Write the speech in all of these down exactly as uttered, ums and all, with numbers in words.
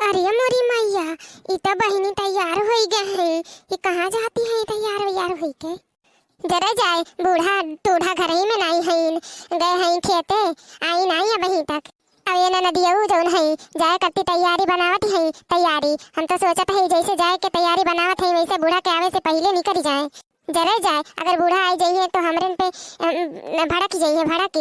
अरे मोरी मैया, ई त बहिनी तैयार होई गए हैं। ई कहाँ जाती हैं तैयार वैयार होई के? जरे जाए, बूढ़ा टूढ़ा घर ही में नाई हईन, गए हैं खेते, आई नाई अबहीं तक। अब ये ननदियऊ जौन है, जाए करती तैयारी बनावत है, तैयारी। हम तो सोचत है जैसे जाए के तैयारी बनावत है वैसे बूढ़ा के आवे से पहिले निकल जाए। जरे जाए, अगर बूढ़ा आई जाइए तो हमरे पे, अम, भड़क जाइए, भड़क।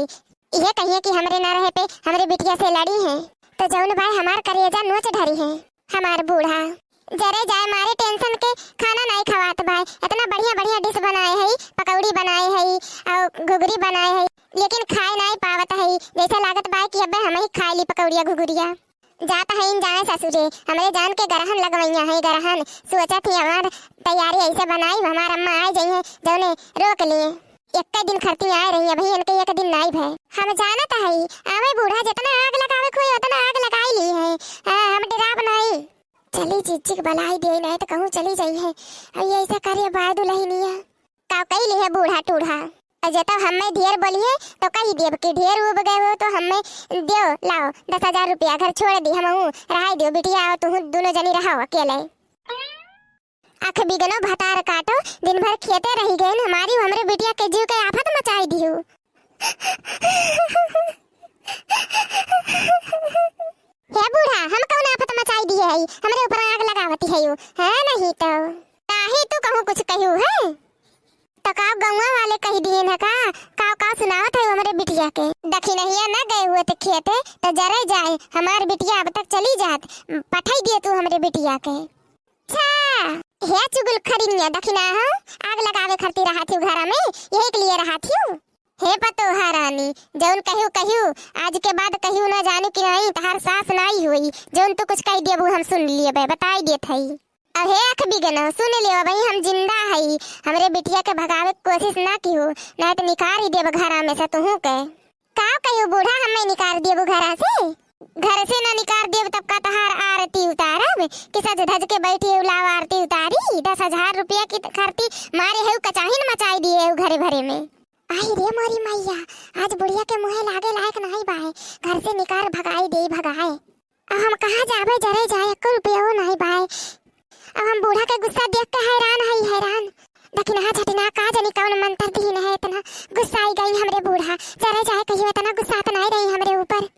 ये कहिए कि हमरे ना रहे पे हमरे बिटिया से लड़ी है, तो जौन भाई हमार करेजा नोच ढरी है, हमार बूढ़ा। जरे जाए मारे टेंशन के खाना नाई खवात भाई। इतना बढ़िया बढ़िया डिश बनाए है, पकौड़ी बनाए है और घुघरी बनाए है, लेकिन खाए नाई पावत है। जैसे लागत भाई कि अबे हम ही खाए ली पकौड़िया घुघुरिया। जात हईन जाए ससुरे, हमरे जान के गरहन लगवैया है, गरहन। सोचत ही हमार तैयारी ऐसे बनाई, हमार अम्मा आए जइहे, जौने रोक लिए। एक्के दिन खरती आए रही, अबही इनके एक दिन नाई भए। हम जानत हई, आवे बूढ़ा जितना आग लगावे खोए उतना आग लगाई ली है। हाँ, हम डेराब नाई। चली जिज्जी के बलाई दे, नाई तो कहूँ चली जाई है। अब ये ऐसा करे बाय दुलहिनिया। का कई ली है बूढ़ा टूढ़ा? और जे तो हमें ढेर बोली है तो कही देब कि ढेर उब गए हो तो हमें दियो, लाओ दस हजार रुपया, घर छोड़ दी, हम हूँ रहाई दियो बिटिया, और तू दोनों जनी रहो अकेले। आँख बिगनो भतार काटो, दिन भर खेते रही गए, हमारी हमरे बिटिया के जीव के आफत मचाई दियो। हे बूढ़ा, हम कौन आफत मचाई दिए हई? हमरे ऊपर आग लगावती है यू, है नहीं तो। काहे तू कहूँ कुछ कहू है? तो का गौवा वाले कही दिए न का? का, का सुनावत है हमरे बिटिया के? दखिनहिया न गए हुए तो खेते, तो जरे जाए, हमार बिटिया अब तक चली जात, पठाई दिए तू हमरे बिटिया के। अच्छा, हे चुगलखरिनिया दखिना हो, आग लगावे खरती रहा थी घरा में, यही के लिए रहा थी। हे पतोहा रानी, जौन कहियो कहियो, आज के बाद कहियो ना जानू कि नहीं, तहार सास नाई होई, जौन तू कुछ कह देबू हम सुन लेबे, बताई देत हई। अब हे आँख बिगनो, सुन लियो भाई, हम जिंदा हई, हमरे बिटिया के भगावे के कोशिश ना किहो, नहीं तो निकाल ही देब घरा में से तुहू के। का कहियो बूढ़ा, हमें निकाल देबू घरा से? घर से ना निकाल देब तब का तहार आरती उतारब कि सज धज के बैठी उलाव आरती उतारी? दस हजार रुपया की खरती मारे है, कचाहिन मचाई दिए है घरे भरे में। आई रे मोरी मैया, आज बुढ़िया के मुँहे लागे लायक नहीं बाए, घर से निकार भगाई दे भगाए। अब हम कहाँ जाबे, जरे जाए, एको रुपया नहीं बाए। अब हम बूढ़ा के गुस्सा देख के हैरान हई, हैरान। दखिनहा झटिनहा का जानी कौन मंत्र दीन है, इतना गुस्सा आई गई हमरे बूढ़ा। जरे जाए कहियो इतना गुस्सा तो नहीं रही हमरे ऊपर।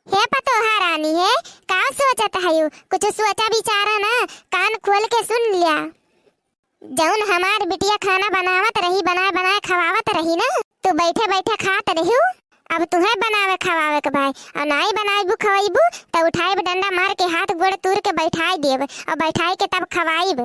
हे पतोहा रानी है, का सोचत हयू? कुछ सोचा विचारा ना, कान खोल के सुन लिया। जौन हमार बिटिया खाना बनावत रही, बनाए बनाए खवावत रही ना, तू बैठे बैठे खात रहियो। अब तुहे बनावे खवावे के भाई, और नाई बनाइबू खवाइबू, त उठाइब डंडा मार के हाथ गोड़ तूर के बैठाई देब, और बैठाई के तब खवाइब।